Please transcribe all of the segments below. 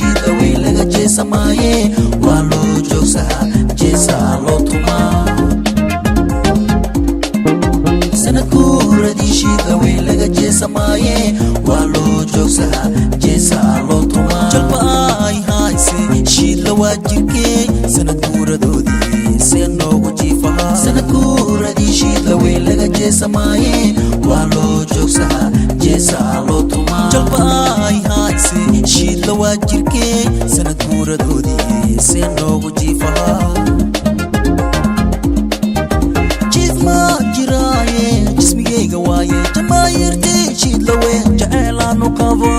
Shiidla weyn laga jeesamaaye, waa loo joogsahaa, jeesaa loo tumaa. Sanadguuradii shiidla weyn laga jeesamaaye, waa loo joogsahaa, jeesaa loo tumaa. Jalba ay hayse, shiidla waa jirkee, sanadguuradoodii see noogu jiifahaa. Sanadguuradii shiidla weyn laga jeesamaaye, waa loo joogsahaa, jeesaa loo tumaa. Jalba ay hayse, shiidla waa jirkee, sanadguuradoodii see noogu jiifahaa. Jiif ma jiraaye, jismigayga waaye, jamaayirtii shiidlawe jeceelaanu qaba.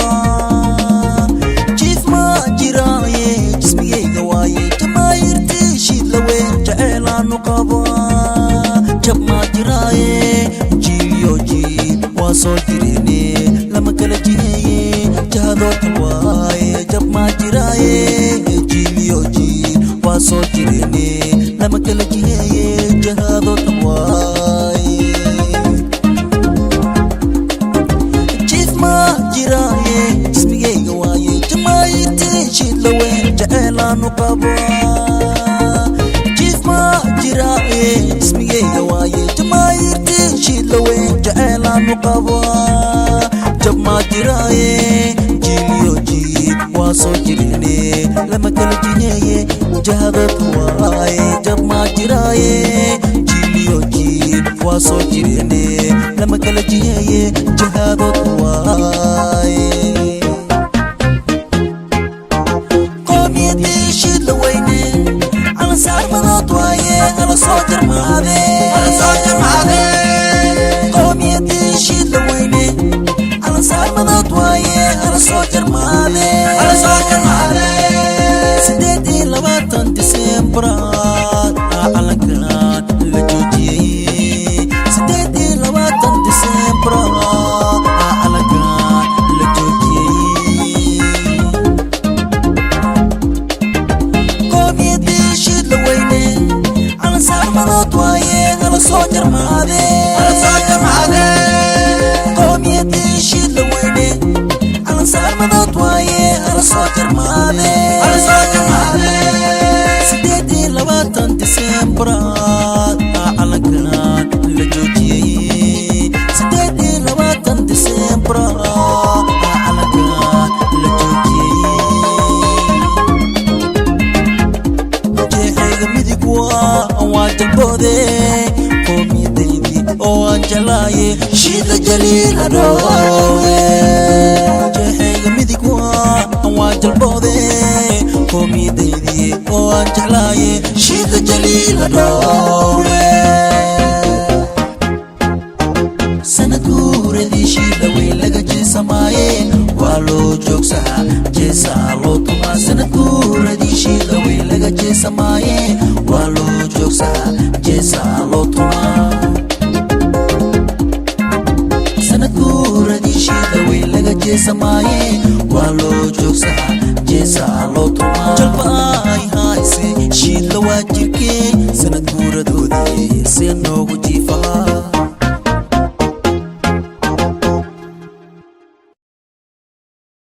Jiif ma jiraaye, jismigayga waaye, jamaayirtii shiidlawe jeceelaanu qaba. Jab ma jiraaye, jiiliyo jiil waa soo jireene, lama kala jiheeye, jahadoo waaye. Jab ma jiraaye, jiiliyo jiil waa soo jireene, lama kala jiheeye, jahadoo waaye. Jiif ma jiraaye, jismigayga waaye, jamaayirtii shiidlawe jeceelaanu qaba. Jiif ma jiraaye, jismigayga waaye, jamaayirtii shiidlawe jeceelaanu qaba. Jab ma jiraaye, jiiliyo jiil waa soo jireene, lama kala jiheeye, jahadood waaye. Jab ma jiraaye, jiiliyo jiil waa soo jireene, lama kala jiheeye, jahadood waaye. Qoomiyadii shiidla weyne calansaarmadood waaye, ala soo jarmaade. Qoomiyadii shiidla weyne calansaarmadood waaye, ala soo jarmaade. 28 Diseembaraad calankan la joojiyey. 28 Diseembaraad calankan la joojiyey. Qoomiyadii shiidla weyne calansaarmadood waaye, ala soo jarmaade. Qoomiyadii shiidla weyne calansaarmadood waaye, ala soo jarmaade. 28 Diseembaraad calankan la joojiyey. 28 Diseembaraad calankan la joojiyey. Jeexayga midig waa jalboode, qoomiyadaydii oo aan jeclaaye, shiidla jaliil hadhoowe. Jeexayga midig waa jalboode, qoomiyadaydii oo aan jeclaaye, shiidla jaliil hadhoowe. Sanadguuradii shiidla weyn laga jeesamaaye, waa loo joogsahaa, jeesaa loo tumaa. Sanadguuradii shiidla weyn laga jeesamaaye, waa loo joogsahaa, jeesaa loo tumaa. Sanadguuradii shiidla weyn laga jeesamaaye, waa loo joogsahaa, jeesaa loo tumaa. Jalba ay hayse, shiidla waa jirkee, sanadguuradoodii